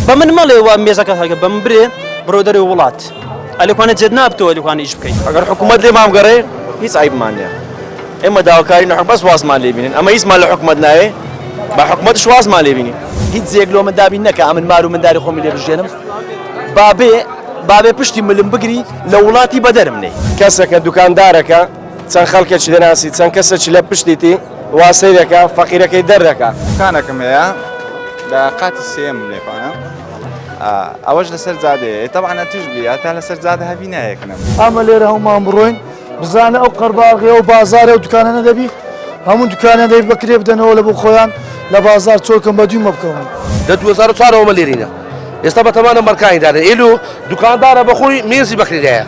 بە من مەڵێ وا مێزەکەت هەڵگە بە من برێ بڕۆ دەرەوەی وڵات ئەلێکوانە جێت نابتەوە ئەلێکوانە ئیش بکەیت. ئەگەر حکومەت لێمان بگەڕێ هیچ عەیبمان نیە ئێمە داواکارین لە بەس وازمان لێ بینن ئەمە هیچمان لە حکومەت ناوێ با حکومەتش وازمان لێ بینی. هیچ جێیەک لۆ من دابین نەکا ئەمن مار و منداری خۆمی لێ بژێنم بابێ بابێ پشتی ملم بگری لە وڵاتی بەدەرم نێی. کەسەکە دوکاندارەکە چەند خەڵکێکی دەناسی چەند کەسێکی لە پشتیتی وا سەیرەکە فەقیرەکەی دەردەکا. دوکانەکم هەیە لە قاتی سێیەمم لێکانە ئەوەش لەسەر جادەیە تەبعەن ئەتوش بی هەتا لەسەر جادە هەبی نایەکنم. ئەمە لێرە هەموومان بڕۆین بزانە ئەو قەرباغی ئەو بازارە و دوکانانە دەبی هەموو دوکانیان دەبی بە کرێ بدەنەوە لە بۆ خۆیان لە بازار چۆکم بە دوومە بکەون. لە 2004 ەوە مە لێرینە ئێستا بەتەمانە مەرکانی دانێن ئێلو دوکاندارە بەخۆی مێزی بەکرێدایە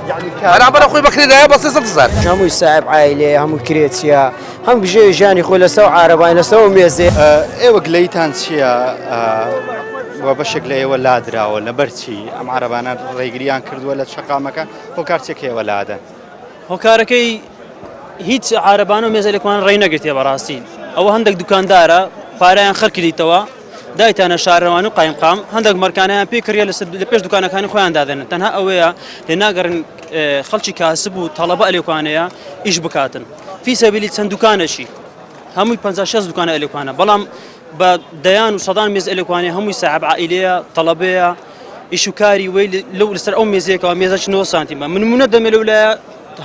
بەرامبەرە خۆی بەکرێدایە بە 300 هەزار. هەمووی ساحێب عایلەیە هەموو کرێچیە هەم بژێوی ژیانی خۆی لەسەر عارەبانی لەسەر ئەو مێزەیە. ئێوە گلەییتان چییە و بەشێک لە ئێوە لادراوە لەبەر چی ئەم عارەبانە ڕێگریان کردووە لە شەقامەکە هۆکار چیە کە ئێوە لادەن؟ هۆکارەکەی هیچ عارەبانە و مێزە لەکوان ڕێی نەگرتیە بەڕاستی ئەوە هەندێک دوکاندارە پارەیان خەرکردیتەوە دایتانە شارەوان و قایمقام هەندێک مەرکانیان پێ کڕیە لە پێش دوکانەکانی خۆیان دادەنن تەنها ئەوەیە لێ ناگەڕن خەڵکی کاسب و تەڵەبە ئەلێکوانەیە ئیش بکاتن فی سەبیلی چەند دوکانەشی هەمووی 50 60 دوکانە ئەلێکوانە بەڵام بە دەیان و سەدان مێز ئەلێکوانێ هەمووی ساحب عائیلەیە تەڵەبەیە ئیش و کاری وی لەو لەسەر ئەو مێزەیەکەوە مێزەش 9 سانتیمە من نمونە دەمێ لەو لایە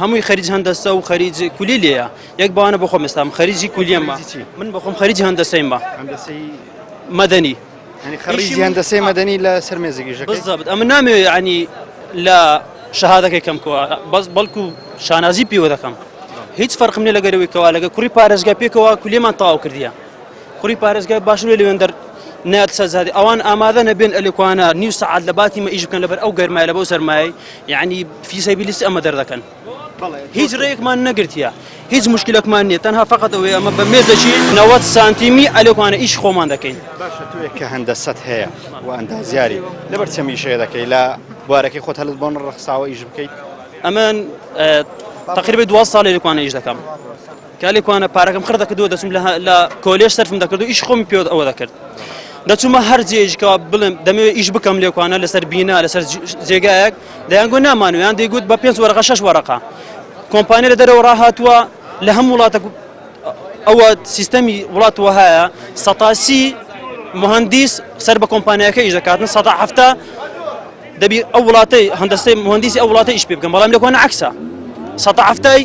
هەمووی خەریج هەندەسە و خەریج کولی لێیە یەک بەوانە بەخۆم ئێستا من خەریجی کولیەمە من بەخۆم خەریجی هەندەسەیمە هەندەسەی مەدەنی یعنی خەریجی هەندەسەی مەدەنی لە سەر مێزێک ئیشەکەی بالضبط ئەمن نامەوێ یعنی لە شەهادەکەی کەم کەوە بەس بەڵکو شانازی پێوە دەکەم هیچ فەرقم نییە لەگەرەوەی کەوا لەگە کوڕی پارێزگا پێکەوە کولیەمان تەواو کردیە کوڕی پارێزگای باشوورێ لەوێندەر نات سەزادی ئەوان ئامادە نەبێن ئەلێکوانە نیو سەعات لە باتی مە ئیش بکەن لەبەر ئەو گەرمای لە بەو سەرمایەی یعنی فی سەبیلی ئەمە دەردەکەن هیچ ڕێیەکمان نەگرتیە هیچ مشکلێکمان نییە تەنها فقط ئەوەیە ئەمە بە مێزێکی 90 سانتیمی ئەلێکوانە ئیش خۆمان دەکەین باشە تۆیەک کە هەندەسەت هەیە و ئەندازیاری لەبەر چەم ئیشەیە دەکەی لە بوارەکەی خۆت هەلت بۆ ڕەخساوە ئیش بکەیت ئەمن تقریبا دو ساڵێ لێکوانە ئیش دەکەم کە لێکوانە پارەکەم خڕ دەکردەوە دەچوم لە کۆلێژ سەرفم دەکرد و ئیش خۆمی پێوە ئەوە دەکرد دەچوومە هەر جێژکەوە بڵێم دەمەوێت ئیش بکەم لێکوانە لەسەر بینا لەسەر جێگایەک دەیانگۆ نامانوێ یان دەیگوت بە پێنج وەرەقە شەش وەرەقە کۆمپانیا لە دەرەوە ڕاهاتووە لە هەموو وڵاتە ئەوە سیستەمی وڵات وەهایە سەتاسی مهندیس سەر بە کۆمپانیاکە ئیش دەکاتن سەدا هەفتا دەبی ئەو وڵاتەی هەندەسەی مهندیسی ئەو وڵاتە ئیش پێ بکەن بەڵام لەکۆنە عکسە سەتا هەفتای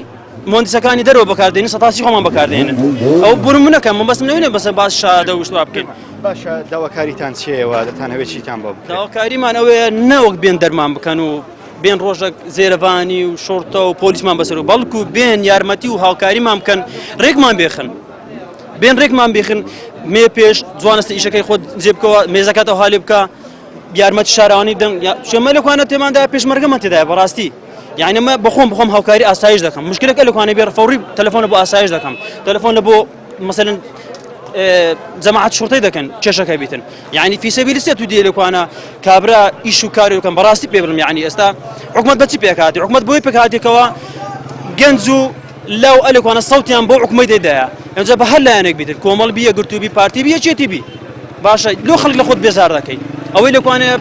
مهندسەکانی دەرەوە بەکاردێنن سەتاسی خۆمان بەکاردێنن ئەو بۆ نمونەکە مەبەستم لەوێ بەسە باس شادە و شتوا بکەین باشە داواکاریتان چیەوە دەتانەوێت چیتان بۆ بکرێت؟ داواکاریمان ئەوەیە نەوەک بێن دەرمان بکەن و بێن ڕۆژێک زێرەڤانی و شۆرتە و پۆلیسمان بەسەر و بەڵکو بێن یارمەتی و هاوکاریمان بکەن ڕێکمان بێخن بێن ڕێکمان بێخن مێ پێش جوانستە ئیشەکەی خۆت جێ بکەوە مێزەکەتەوە هالێ بکە یارمەتی شارەوانی بدەن شێمە لەکوانە تێماندا پێشمەرگەمان تێدایە بەڕاستی یعنی مە بەخۆم بخۆم هاوکاری ئاسایش دەکەم مشکلەکە لەکوانە بێ فەوری تەلەفۆن بۆ ئاسایش دەکەم تەلەفۆن لە بۆ مثلا جەماعەت شورتەی دەکەن کێشەکە بیتن یعنی فی سەبیل سێت و دێ لەکوانە کابرا ئیش و کاری بکەم بەڕاستی پێ بڵم یعنی ئێستا حکومەت بەچی پێکاتی حکومەت بۆی پێکاتێکەوە گەنج و لاو ئەلێکوانە سەوتیان بۆ حکومەی دەدایە ئەجا بە هەر لایەنێک بیتن کۆمەڵ بی یەکگرتوو بی پارتی بی یەکێتی بی باشە لۆ خەڵک لە خۆت بێزار دەکەی ئەوەی لەکوانەیە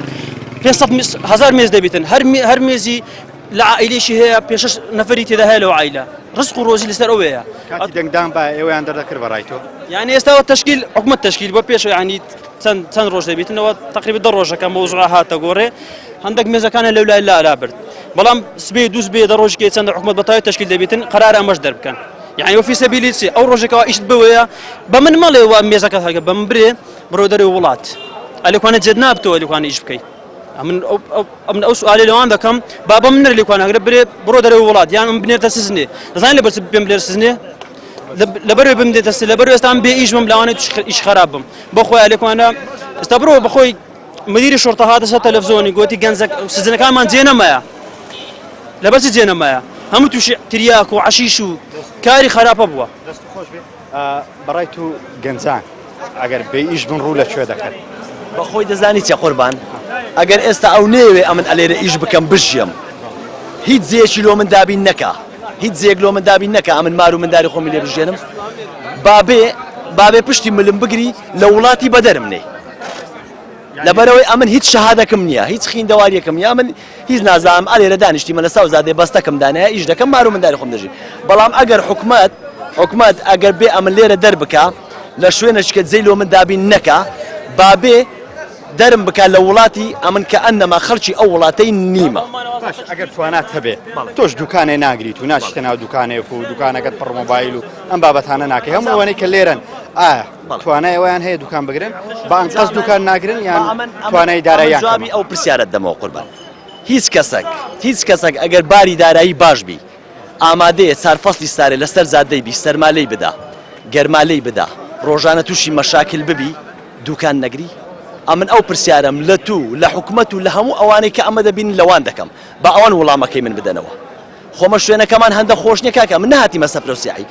500 هزار مێز دەبیتن هەر هەر مێزی لە عائیلێکی هەیە پێ شەش نەفەری تێدا هەیە لەو عائیلە ڕزق و ڕۆزی لەسەر ئەوەیە کاتی دەنگدان با ئێوەیان دەردەکرد بە ڕای تۆ یعنی ئێستا تەشکیل حکومەت تەشکیل بۆ پێش یعنی چەند چەند ڕۆژ دەبیتنەوە تقریبا دە ڕۆژەکە مەوزوع هاتە گۆڕێ هەندێک مێزەکانە لەو لای لا لا برد بەڵام سبێ دووس بێ دە ڕۆژێ چەند حکومەت بەتای تەشکیل دەبیتن قرار ئەمەش دەربکەن یعنی وفی سەبیلی چی ئەو ڕۆژێکەوە ئیشت بوەیە بە من مەڵێ وا مێزەکەت هەگە بە من برێ بڕۆ دەرەوە وڵات ئەلێکوانە جێت نابتەوە ئەلێکوانە ئیش بکەیت ئەمن ئەمن ئەو سوالێ لەوان دەکەم با بەم نەر لێکوان هەگرە برێ بڕۆ دەرەوە وڵات یان ئەم بنێتە سزنێ دەزانین لەبەر چ پێم بلێر سزنێ لەبەر بم دێتە سز لەبەر ئێستا بێ ئیش بم لەوانەیە توش ئیش خراپ بم بۆ خۆی لێکوانە ئێستا بڕۆ بەخۆی مدیری شرطە هاتە سەر تەلەفزیۆنی گوتی گەنجە سزنەکانمان جێ نەمایە لەبەر چ جێ نەمایە هەموو تووشی تریاک و عەشیش و کاری خراپە بووە دەست خۆش بێ بەڕای تو گەنجان ئەگەر بێ ئیش بن ڕوو لە کوێ دەکەن؟ بەخۆی دەزانی چیە قوربان ئەگەر ئێستا ئەو نەیەوێ ئەمن ئەلێرە ئیش بکەم بژیەم هیچ جێیەکی لۆ من دابین نەکا هیچ جێیەک لۆ من دابین نەکا ئەمن مار و منداری خۆمی لێ بژێنم بابێ بابێ پشتی ملم بگری لە وڵاتی بەدەرم نێ. لەبەرەوەی ئەمن هیچ شەهادەکم نییە هیچ خیندەواریەکم نییە من هیچ نازانم ئەلێرە دانیشتیمە لە ساوزادێ بەستەکم دانایە ئیش دەکەم مار و منداری خۆم دەژی بەڵام ئەگەر حکومەت حکومەت ئەگەر بێ ئەمن لێرە دەربکا لە شوێنێک کە جێی لۆ من دابین نەکا با بێ دەرم بکا لە وڵاتی ئەمن کە ئەنەما خەڵکی ئەو وڵاتەی نیمە. باش ئەگەر توانات هەبێ تۆش دوکانێ ناگریت و ناچیتە ناو دوکانێک و دوکانەکەت پڕ مۆبایل و ئەم بابەتانە ناکەی هەموو ئەوانەی کە لێرەن ئایا توانای ئەویان هەیە دوکان بگرن بە ئەنقەست دوکان ناگرن یان توانای داراییان جوابی ئەو پرسیارەت دەمەوە قوربان هیچ کەسەک هیچ کەسەک ئەگەر باری دارایی باش بی ئامادەیە چار فەسلی سارێ لەسەر جادەی بی سەرما لێی بدا گەرما لێی بدا ڕۆژانە تووشی مەشاکل ببی دوکان نەگری؟ ئەمن ئەو پرسیارەم لە تو لە حکومەت و لە هەموو ئەوانەی کە ئەمە دەبینن لەوان دەکەم با ئەوان وڵامەکەی من بدەنەوە خۆمە شوێنەکەمان هەندە خۆش نیە کاکە من نەهاتیمە سەفرە و سیاحی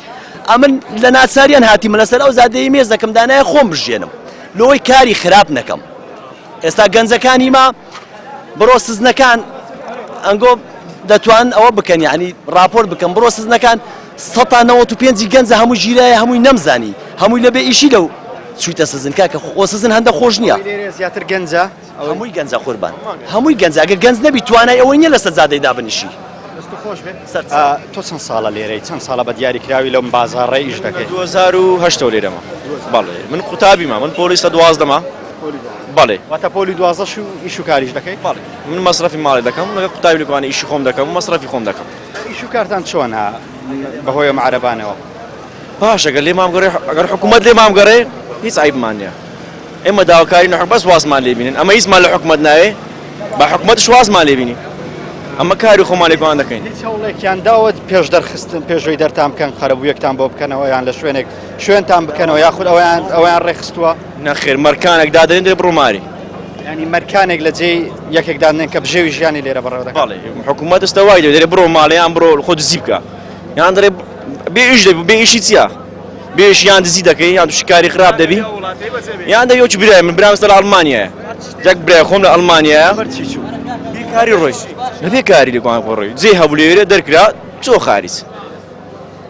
ئەمن لە ناچاریان هاتیمە لەسەر ئەو جادەیە مێزەکەم دانایە خۆم بژێنم لۆی کاری خراپ نەکەم ئێستا گەنجەکانی ما بڕۆ سزنەکان ئەنگۆ دەتوان ئەوە بکەن یعنی راپۆرت بکەم بڕۆ سزنەکان سەتا نەوەت و پێنجی گەنجە هەموو گیرایە هەمووی نەمزانی هەمووی لەبێ ئیشی لەو چوویتە سزن کاکە خۆ سزن هەندە خۆش نییە زیاتر گەنجە هەمووی گەنجە قوربان هەمووی گەنجە ئەگەر گەنج نەبی توانای ئەوەی نییە لەسەر جادەی دابنیشی. دەست خۆش بێت تۆ چەند ساڵە لێرەی چەند ساڵە بە دیاری کراوی لەم بازاڕە ئیش دەکەی 2008 لێرەمە بەڵێ من قوتابیمە من پۆلی سە دوازدەمە بەڵێ واتە پۆلی دوازدەش و ئیش و کاریش دەکەی بەڵێ من مەسرەفی ماڵێ دەکەم لەگەڵ قوتابی لەکوانە ئیشی خۆم دەکەم مەسرەفی خۆم دەکەم ئیش و کارتان چۆنە بەهۆی ئەم عەرەبانەوە باش ئەگەر لێمان گەڕێ ئەگەر حکوومەت لێمان گەڕێ هیچ عیبمان نییە ئێمە داواکاری نە بەس وازمان لێ بینن ئەمە هیچمان لە حکومەت ناوێ بە حکومەتش وازمان لێ بینی ئەمە کاری خۆمان لێکوان دەکەین هیچ هەوڵێکیان داوە پێش دەرخستن پێشوی دەرتان بکەن قەرەبوویەکتان بۆ بکەنەوە یان لە شوێنێک شوێنتان بکەنەوە یاخود ئەویان ئەویان ڕێکخستووە نەخێر مەرکانێک دادەنێن دەێ بڕۆ ماری ینی مەرکانێک لە جێی یەکێک دادنێن کە بژێوی ژیانی لێرە بەڕێوە دەکات بەڵێ حکوومەت ئێستا وای دەێ دەرێ بڕۆ ماڵیان بڕۆ خۆ دزی بکە یان دەرێ بێ ئیش دەبی بێ ئیشی چییە بێ ئیش یان دزی دەکەی یان تووشی کاری خراپ دەبی یان دەبی وەکی برای من برام ئێستا لە ئەڵمانیایە یەک برای خۆم لە ئەڵمانیایە بێکاری ڕۆیشت لە بێکاری لەگوان خۆ ڕۆی جێ هەبوو لێرە دەرکرا چۆ خاریج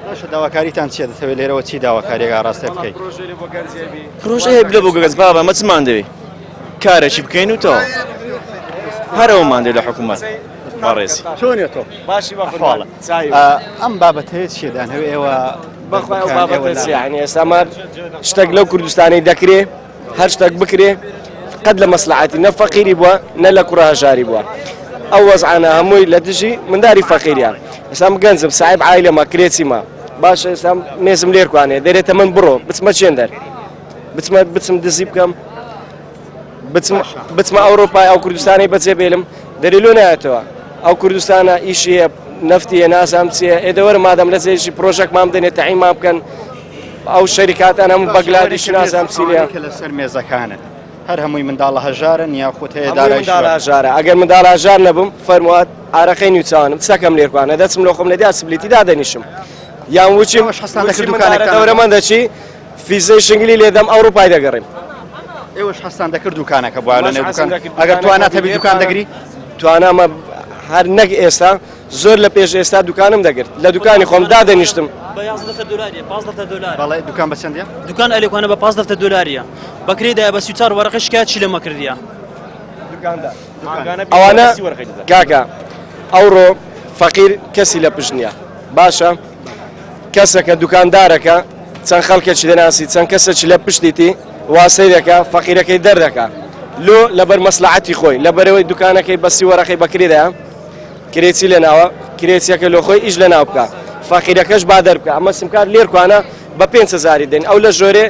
باشە داواکاریتان چییە دەتەوێت لێرەوە چی داواکاریەک ئاراستە بکەیت پرۆژە هەیە بلە بۆ گەنج بابە ئەمە چمان دەوێ کارێکی بکەین و تەواو هەر ئەومان دەوێ لە حکوومەت بەڕێزی چۆنیە تۆ باشی بەخواڵە ئەم بابەتەیە چیە دانەوێ ئێوە بەخوای ئەو بابەتە چیە یعنی ئێستا مە شتێک لەو کوردستانی دەکرێ هەر شتێک بکرێ قەت لە مەسلحەتی نە فەقیری بووە نە لە کوڕە هەژاری بووە ئەو وەزعانە هەمووی لە دژی منداری فەقیریان ئێستا من گەنجم ساحب عایلەمە کرێچیمە باشە ئێستا مێزم لێرکوانێ دەرێتە من بڕۆ بچمە چێن دەر بچمە بچم دزی بکەم بچم بچمە ئەوروپای ئەو کوردستانی بەجێ بێلم دەری لۆ نایەتەوە ئەو کوردستانە ئیشی هەیە نەفتی هەیە نازانم چییە ئێ دەوەرە مادەم لە جێژی پرۆژەکمان بدەنێ تەعینمان بکەن ئەو شەریکاتان هەموو بەگلادیش نازانم چی لێیە. کە لەسەر مێزەکانن هەر هەمووی منداڵە هەژارن یاخود هەیە هەمووی دارایش منداڵە هەژارە ئەگەر منداڵ هەژار نەبم فەرمووات ئارەقەی نیوچاوانم چەکەم لێرکوانە دەچم لۆ خۆم لە دیا سبلیتی دادەنیشم یان وچی ئێوەش حەزتان دەکرد وچی دوکانێکتان منداڵە دەورەمەند دەچی فیزەی شنگلی لێدەم ئەوروپای دەگەڕیم. ئێوەش حەزتان دەکرد دوکانەکە بوایە لە نێو دوکان ئەگەر توانات هەبی دوکان دەگری؟ توانامە هەر نەک ئێستا زۆر لە پێش ئێستا دوکانم دەگرت لە دوکانی خۆم دادەنیشتم. بە 11 دەفتەر دۆلاریە 15 دەفتەر دۆلار. بەڵێ دوکان بە چەندە؟ دوکان ئەلێکوانە بە 15 دەفتەر دۆلاریە بە کرێ دایە بە 34 وەرەقە شکایەت چی لەمە کردیە؟ ئەوانە کاکە ئەوڕۆ فەقیر کەسی لە پشت نییە باشە کەسەکە دوکاندارەکە چەند خەڵکێکی دەناسی چەند کەسێکی لە پشتیتی وا سەیرەکە فەقیرەکەی دەردەکا لۆ لەبەر مەسلحەتی خۆی لەبەرەوەی دوکانەکەی بەسی وەرەقەی بەکرێدا کرێچی لە ناوە کرێچیەکە لۆ خۆی ئیش لە ناو بکە فەقیرەکەش با دەربکە ئەمە سمکار لێرکوانە بە 5 هزاری دێن ئەو لە ژۆرێ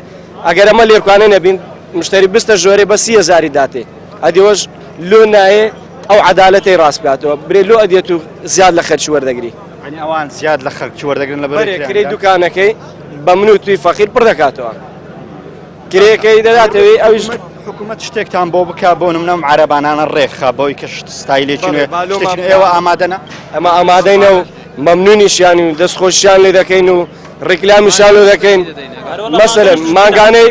ئەگەر ئەمە لێرکوانە نەبین مشتری بستە ژۆرێ بە 30 هزاری داتێ ئەدیوەش لۆ نایێ ئەو عەدالەتەی ڕاست بکاتەوە برێ لۆ ئەدێت و زیاد لە خەرچ وەردەگری یعنی ئەوان زیاد لە خەرچ وەردەگرن لە بەرێ کرێی دوکانەکەی بە من و توی فەقیر پڕ دەکاتەوە کرێکەی دەداتەوەی ئەویش حکوومەت شتێکتان بۆ بک بۆ نمونە عەرەبانانە ڕێکخا بۆی کە ستایلێکی نوێ شتێکی نوێ ئێوە ئامادەنە ئەمە ئامادەینە و مەمنونیشیان و دەستخۆشیان لێ دەکەین و ڕیکلامیشان لۆ دەکەین مەسەلەن مانگانەی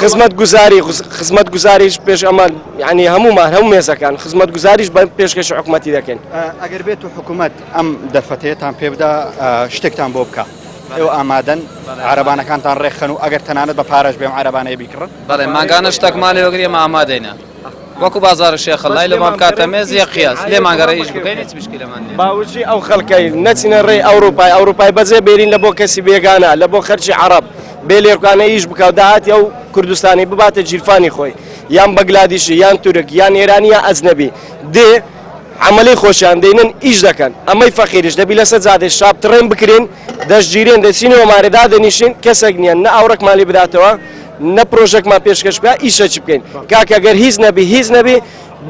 خزمەت گوزاری خزمەت گوزاریش پێش ئەمان یعنی هەمومان هەموو مێزەکان خزمەت گوزاریش بە پێشکەش حکوومەتی دەکەین ئەگەر بێت و حکوومەت ئەم دەرفەتەیەتان پێ بدا شتێکتان بۆ بکە ئێوە ئامادەن عربانەکانتان ڕێکخەن و ئەگەر تەنانەت بە پارەش بێم عربانەیە بیکڕن بەڵێ مانگانە شتێکمان لێ وەگری ئێمە ئامادەینە. وەکو بازاڕی شێخەڵای لەمان بکاتە مێز یەک قیاس لێمان گەڕێ ئیش بکەین هیچ مشکلەمان نییە. باوجی ئەو خەڵکەی نەچنە ڕێی ئەوروپای ئەوروپای بەجێ بێرین لە بۆ کەسی بێگانە لە بۆ خەرکی عەڕەب بێ لێرکانە ئیش بکا و داهاتی ئەو کوردستانی بباتە گیرفانی خۆی یان بەگلادیشی یان تورک یان ئێرانی یا ئەجنەبی دێ عەمەلی خۆشیان دێنن ئیش دەکەن ئەمەی فەقیریش دەبی لەسەر جادەی شاپ تڕێن بکرێن دەستگیرێن دەچینەوە مارێ دادەنیشین کەسێک نییە نە ئاوڕێکمان لێ بداتەوە نە پرۆژەکمان پێشکەش بکە ئیشەکی بکەین کاکە گەر هیچ نەبی هیچ نەبی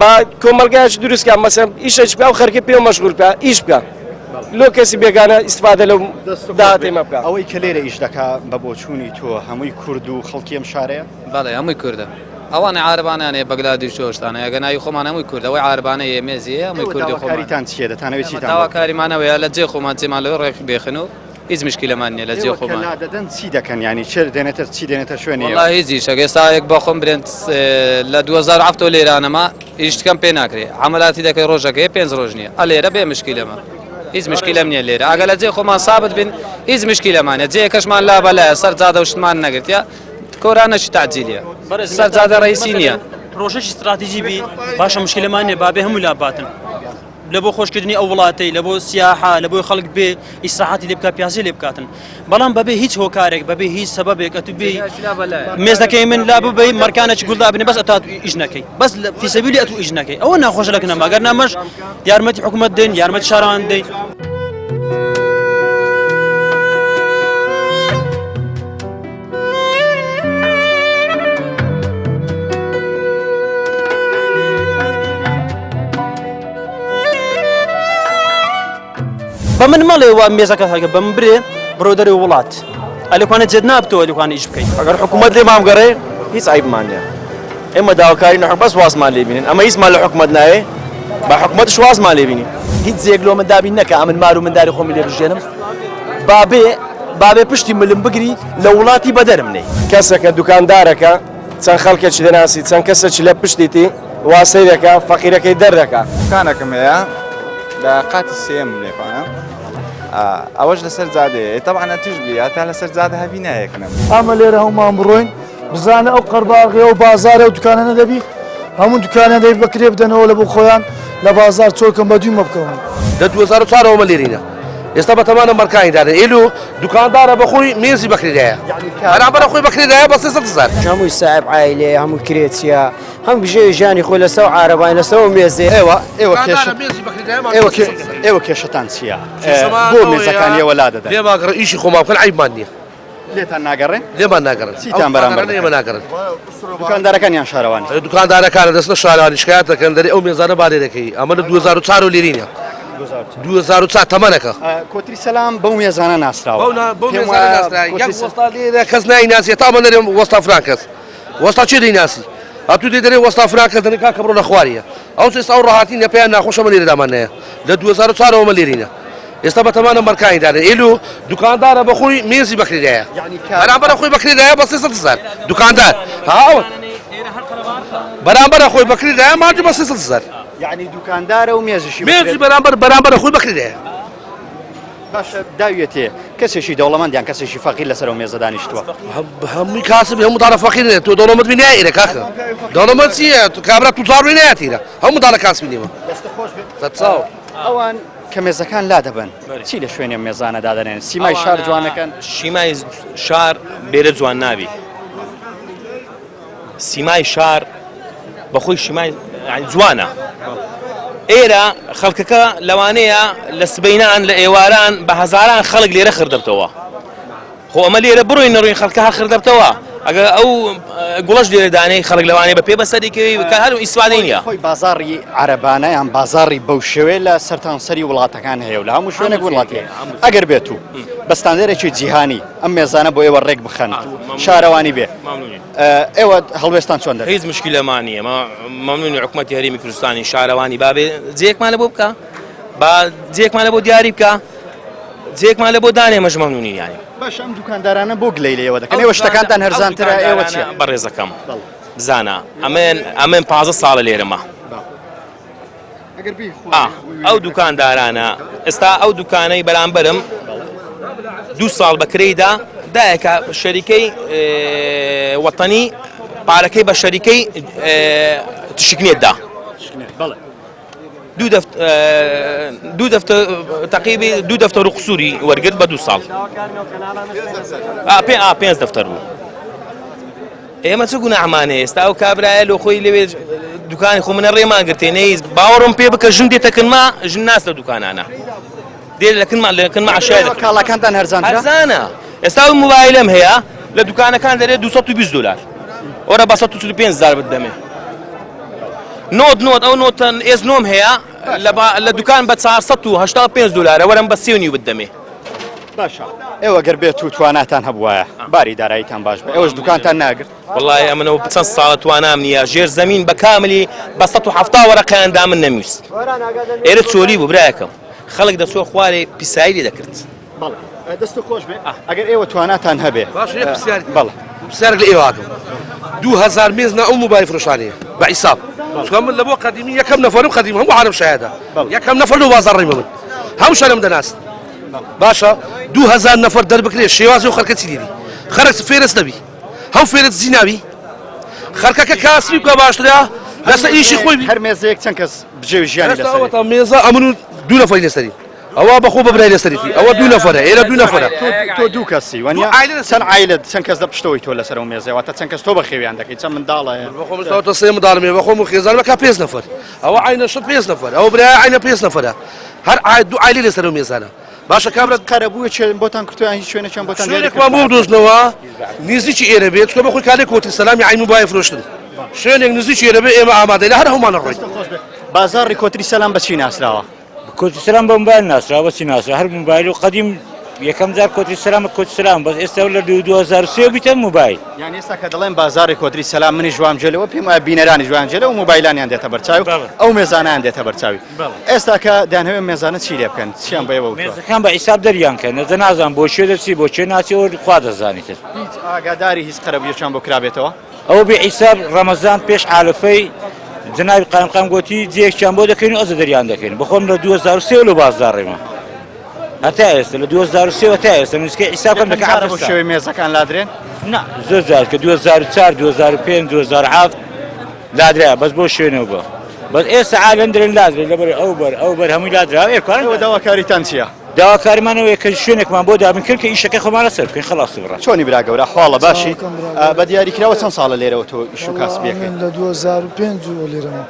با کۆمەڵگایش دروست کە مەسەن ئیشەکی بکە و خەرکی پێ مەشغول بکە ئیش بکە لۆ کەسی بێگانە ئیسفادە لەو داهاتەی مە بکە. ئەوەی کە لێرە ئیش دەکا بە بۆچوونی تۆ هەمووی کورد و خەڵکی ئەم شارەیە؟ بەڵێ هەمووی کوردە. ئەوانەی عارەبانەیان هەیە بەگلادیش و ئەو شتانە ئەگەر ناوی خۆمان هەمووی کوردە ئەوەی عارەبانە هەیە مێزی هەیە هەمووی ئێوە کوردی خۆمان. داواکاریتان چییە دەتانەوێت ئێمە چیتان بۆ بکەن؟ داواکاریمان ئەوەیە لە جێ خۆمان جێمان لەوێ ڕێک بێخن و هیچ مشکیلەمان نییە لە جێ ئێوە کە خۆمان. لادەدەن چی دەکەن یانی چ دێنێتە چی دێنێتە شوێنی ئێوە؟ وەڵا هیچ ئیشەک ئێستا یەک بە خۆم برێن لە 2007 ەوە لێرانەما ئیشتکەم پێ ناکرێ عەمەلاتی دەکەی ڕۆژەکەی پێنج ڕۆژ نییە ئە لێرە بێ مشکیلەمە هیچ مشکیلەم نییە لێرە ئەگەر لە جێ خۆمان سابت بین هیچ مشکیلەمان نیە جێیەکەشمان لا بەلایە سەر جادە و شتمان نەگرتیە کۆرانەشی تەعجیلیە سەر جادە ڕئیسی نییە. پرۆژەکی ستراتیجی بی باشە مشکلەمان نیە بابێ هەموو لا باتن لە بۆ خۆشکردنی ئەو وڵاتەی لە بۆ سیاحە لە بۆی خەڵک بێ ئیسراحەتی لێ بکا پیاسی لێ بکاتن بەڵام بەبێ هیچ هۆکارێک بەبێ هیچ سەبەبێک ئەتو بێ مێزەکەی من لا ببەی مەرکانێکی گوڵدا بنێ بەس ئەتا ئیش نەکەی بەس فی سەبیلی ئەتو ئیش نەکەی ئەوە ناخۆشە لە کنەما گەر نامەش یارمەتی حکوومەت دێن یارمەتی شاران دەین. بە من مەڵێ وا مێزەکە هەگە بە من برێ بڕۆ دەرەوە وڵات ئەلێکوانە جێت نابتەوە ئەلێکوانە ئیش بکەیت ئەگەر حکوومەت لێمان بگەڕێ هیچ عیبمان نییە ئێمە داواکاری نە بەس وازمان لێ بینن ئەمە هیچمان لە حکوومەت ناوێ بە حکوومەتش وازمان لێ بینی هیچ جێیەک لۆ من دابین نەکا ئەمن مار و منداری خۆمی لێ بژێنم بابێ بابێ پشتی ملم بگری لە وڵاتی بەدەرم نێی. کەسەکە دوکاندارەکە چەند خەڵکێکی دەناسی چەند کەسێکی لە پشتیتی وا سەیرەکە فەقیرەکەی دەردەکا. دوکانەکەم هەیە لە قاتی سێیەم لێکانە ئەوەش لەسەر جادەیە ئێ تەبعەن ئەتوش بی هەتا لەسەر جادە هەبی نایەکنم. ئەمە لێرە هەموومان بڕۆین بزانە ئەو قەرباغی ئەو بازارە و دوکانانە دەبی هەموو دوکانیان دەبی بە کرێ بدەنەوە لە بۆ خۆیان لە بازار چۆکەم بە دووی مەبکەون. لە 2004 ەوە مە لێرینە ئێستا بەتەمانە مەرکانی دانێن ئێلو دوکاندارە بەخۆی مێزی بەکرێدایە بەرامبەرە خۆی بەکرێدایە بە 300 هەزار. هەمووی ساحێب عایلەیە هەموو کرێچیە هەم بژێوی ژیانی خۆی لەسەر عارەبانی لەسەر ئەو مێزەیە. ئێوە ئێوە کێشە ئێوە ئێوە کێشەتان چییە؟ بۆ مێزەکان ئێوە لادەدەن؟ لێماگەڕێ ئیشی خۆمان بکەن عەیبمان نییە. لێتان ناگەڕێن؟ لێمان ناگەڕێن. چیتان بەرامبەر دەکەن؟ ئێمە ناگەڕێن. دوکاندارەکان یان شارەوانی؟ دوکاندارەکان دەچنە شارەوانی شکایەت دەکەن دەرێ ئەو مێزانە با لێ دەکەی ئەمە لە 2004 و لێرینە 2004 تەمەنەکە. کۆتری سەلام بەو مێزانە ناسراوە. بەو مێزانە ناسراوە. یەک وەستا لێرە کەس نایناسی تا ئەمە نەرێم وەستا فلان کەس. وەستا کێ دەیناسی؟ ئەتوو دێ دەرێ وەستا فلان کەس دەرێ کاکە بڕۆ لە خواریە. ئەو ئێستا ئەو ڕەهاتی نیە پێیان ناخۆشە ئەمە لێرە داماننایە. لە 2004 ەوە ئەمە لێرینە. ئێستا بەتەمانە مەرکانی دانێن ئێلو دوکاندارە بەخۆی مێزی بەکرێدایە بەرامبەرە خۆی بەکرێدایە بە 300 هەزار دوکاندار هاوە بەرامبەرە خۆی بەکرێدایە ماجی بە 300 هەزار یعنی دوکاندارە و مێزیشی مێزی بەرامبەر بەرامبەرە خۆی بەکرێدایە باشە داویەتێ کەسێکی دەوڵەمەند یان کەسێکی فەقیر لەسەر ئەو مێزە دانیشتووە هەمووی کاسب هەموو دارە فەقیر تۆ دەوڵەمەند بی نایرە کاکە دەوڵەمەند چییە کابرا توجار بی نایەتیرە هەموو دارە کاسبی نیوە دەستت خۆش بێت ئەوان کە مێزەکان لادەبەن چی لە شوێنی ئەم مێزانە دادەنێن؟ سیمای شار جوان دەکەن؟ شیمای شار بێرە جوان نابی سیمای شار بەخۆی شیمای جوانە ئێرە خەڵکەکە لەوانەیە لە سبینان لە ئێواران بە هەزاران خەڵک لێرە خردەبتەوە خۆ ئەمە لێرە بڕۆین نەڕۆین خەڵکە هەر خردەبتەوە ئەگەر ئەو گوڵەش لێرە دانەی خەڵک لەوانەیە بە پێ بەسەری کەوی کە هەر ئیسفادەی نییە. خۆی بازاڕی عەرەبانە یان بازاڕی بەو شێوەیە لە سەرتانسەری وڵاتەکان هەیە و لە هەموو شوێنێک وڵات هەیە ئەگەر بێت و بە ستاندەرێکی جیهانی ئەم مێزانە بۆ ئێوە ڕێک بخەن شارەوانی بێ ئێوە هەڵوێستان چۆن دەبێت؟ هیچ مشکلەمان نییە مەمنونی حکومەتی هەرێمی کوردستانی شارەوانی بابێ جێیەکمان لە بۆ بکە با جێیەکمان لە بۆ دیاری بکە جێیەکمان لە بۆ دانێ مەش مەمنونین یانی. باشە ئەم دوکاندارانە بۆ گلەی لە ئێوە دەکەن ئێوە شتەکانتان هەرزانترە ئێوە چیە؟ بەڕێزەکەم بزانە ئەمن ئەمن پازە ساڵە لێرەمە ئەو دوکاندارانە ئێستا ئەو دوکانەی بەرامبەرم دوو ساڵ بەکرێیدا دایەکە شەریکەی وەتەنی پارەکەی بە شەریکەی تشکنێت دا. دوو دەفت دوو دەفتە تەقیبی دوو دەفتەر و قسووری وەرگرت بە دوو ساڵ پێ ئا پێنج دەفتەر بوو. ئێمە چ گوناحمانە ئێستا ئەو کابرایە لۆ خۆی لەوێ دوکانی خۆ منە ڕێمان گرتێ نەیز باوەڕم پێ بکە ژن دێتە کنما ژن ناس لە دوکانانە دێ لە کنما لە کنما عشایە کاڵاکانتان هەرزان هەرزانە ئێستا ئەو موبایلم هەیە لە دوکانەکان دەرێ 220 دلار ئۆرە بە 145 هزار بدەمێ نۆت نۆت ئەو نۆتەن ئێس نۆم هەیە لە دوکان بە 485 دلارە وەرم بە سێ و نیو بدەمێ باشە ئێوە گەر بێت و تواناتان هەبوایە باری داراییتان باش بێ ئێوەش دوکانتان ناگرت وەڵای ئەمنەوە چەند ساڵە توانام نییە ژێر زەمین بە کاملی بە 170 وەرەقەیان دا من نەمویست ئێرە چۆلی بوو برایەکەم خەڵک دەچوە خوارێ پیسایی لێ دەکرد بەڵێ دەست خۆش بێ ئەگەر ئێوە تواناتان هەبێ باش یەک پرسیار بەڵێ پرسیارێک لە ئێوە ئەکەم 2000 مێز نا ئەو موبایل فرۆشانەیە بە حیساب چونکە من لە بۆ قەدیمی یەکەم نەفەرم قەدیم هەموو عالەم شایەدە یەکەم نەفەر لەو بازاڕەی بە من هەموو شارم دەناست باشە 2000 نەفەر دەربکرێ شێوازی و خەرکە چی لێبی خەرک فێرس نەبی هەو فێرت زیناوی خەرکەکە کاسبی بکە باشترە لەسەر ئیشی خۆی هەر مێزەیەک چەند کەس بژێوی ژیانی لەسەر مێزە ئەمن و دوو نەفەری لەسەری ئەوە بەخۆ بە برای لەسەریتی ئەوە دوو نەفەرە ئێرە دوو نەفەرە تۆ دوو کەسی وانە چەند عیلت چەند کەس لە پشتەوەی تۆ لەسەر ئەو مێزەیە واتە چەند کەس تۆ بەخێویان دەکەی چەند منداڵە بەخۆم تۆ سێ منداڵم هەیە بەخۆم و خێزان بەکا پێنج نەفەر ئەوە عینە شت پێنج نەفەر ئەوە برای عینە پێنج نەفەرە هەر دوو عایلەی لەسەر ئەو مێزانە باشە کابرا قەرەبووە چێن بۆتان کردووە هیچ شوێنێکیان بۆتان شوێنێکمان بۆ بدۆزنەوە نزیکی ئێرە بێت چونکە بەخۆی کارێک کۆتری سەلامی عین موبایل فرۆشتن شوێنێک نزیکی ئێرە بێ ئێمە ئامادەین لە هەر هەموومان ڕۆین بازاڕی کۆتری سەلام بە چی ناسراوە؟ کۆتری سەلام بە موبایل ناسراوە بە چی ناسراوە هەر موبایل و قەدیم یەکەم جار کۆتری سەلام کۆتری سەلام بەس ئێستا لە 2003 بیتە موبایل یان ئێستا کە دەڵێن بازاڕی کۆتری سەلام منیش وام جێ لەوە پێم وایە بینەرانیش وایان جێ لەوە مۆبایلانیان دێتە بەرچاو ئەو مێزانەیان دێتە بەرچاوی ئێستا کە دەیانهەوێ مێزانە چی لێ بکەن چیان بە ئێوە وتووە؟ مێزەکان بە حیساب دەریان کەن نەزە نازانم بۆ کوێ دەچی بۆ کوێ ناچی ئەوە خوا دەزانیتر. هیچ ئاگاداری هیچ قەرەبوویەکیان بۆ کرابێتەوە؟ ئەوە بێ حیساب ڕەمەزان پێش عالفەی جەنابی قایمقام گۆتی جێیەکیان بۆ دەکەین و ئەزە دەریان دەکەین بەخۆم لە 2003 لەو بازاڕێمە هەتا ئێستا لە 2003 تا ئێستا نزیکەی حیساب کەم دەکە یەکەم جارە بەو شێوەی مێزەکان لادرێن؟ نا زۆر جار کە 2004 2005 2007 لادرا بەس بۆ شوێنەوە بۆ بەس ئێستا عالەم درێن لادرێن لەبەر ئەو بەر ئەو بەر هەمووی لادرا ئێ کوان ئێوە داواکاریتان چییە؟ داواکاریمان ئەوەیە کە شوێنێکمان بۆ دابین کرد کە ئیشەکەی خۆمان لەسەر بکەین خەڵاس بڕا. چۆنی برا گەورە حواڵە باشی بە دیاری کراوە چەند ساڵە لێرەوە تۆ ئیش و کاسبیەکەی؟ من لە 2005 لێرەمە.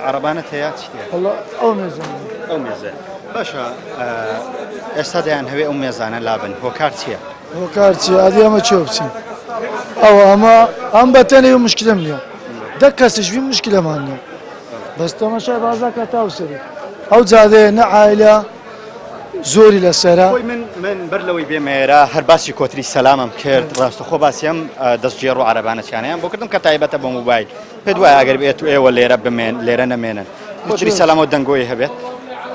عەرەبانەت هەیە چی هەیە؟ وەڵا ئەو مێزەم هەیە. ئەو مێزەیە باشە ئێستا دەیانهەوێ ئەو مێزانە لابن هۆکار چییە؟ هۆکار چیە ئەدی ئەمە چێ بچین ئەوە ئەمە ئەم بەتەنێ و مشکلم نییە دە کەسیش بی مشکلەمان نییە بەس تەماشای بازاکە تاو سەری ئەو جادەیە نە عایلە زۆری لەسەرە خۆی من من بەر لەوەی بێمە ئێرە هەر باسی کۆتری سەلامم کرد ڕاستەخۆ باسی ئەم دەستگێڕ و عەرەبانەچیانەیان بۆ کردم کە تایبەتە بە موبایل پێت وایە ئەگەر بێت و ئێوە لێرە بمێن لێرە نەمێنن کۆتری سەلامەوە دەنگۆی هەبێت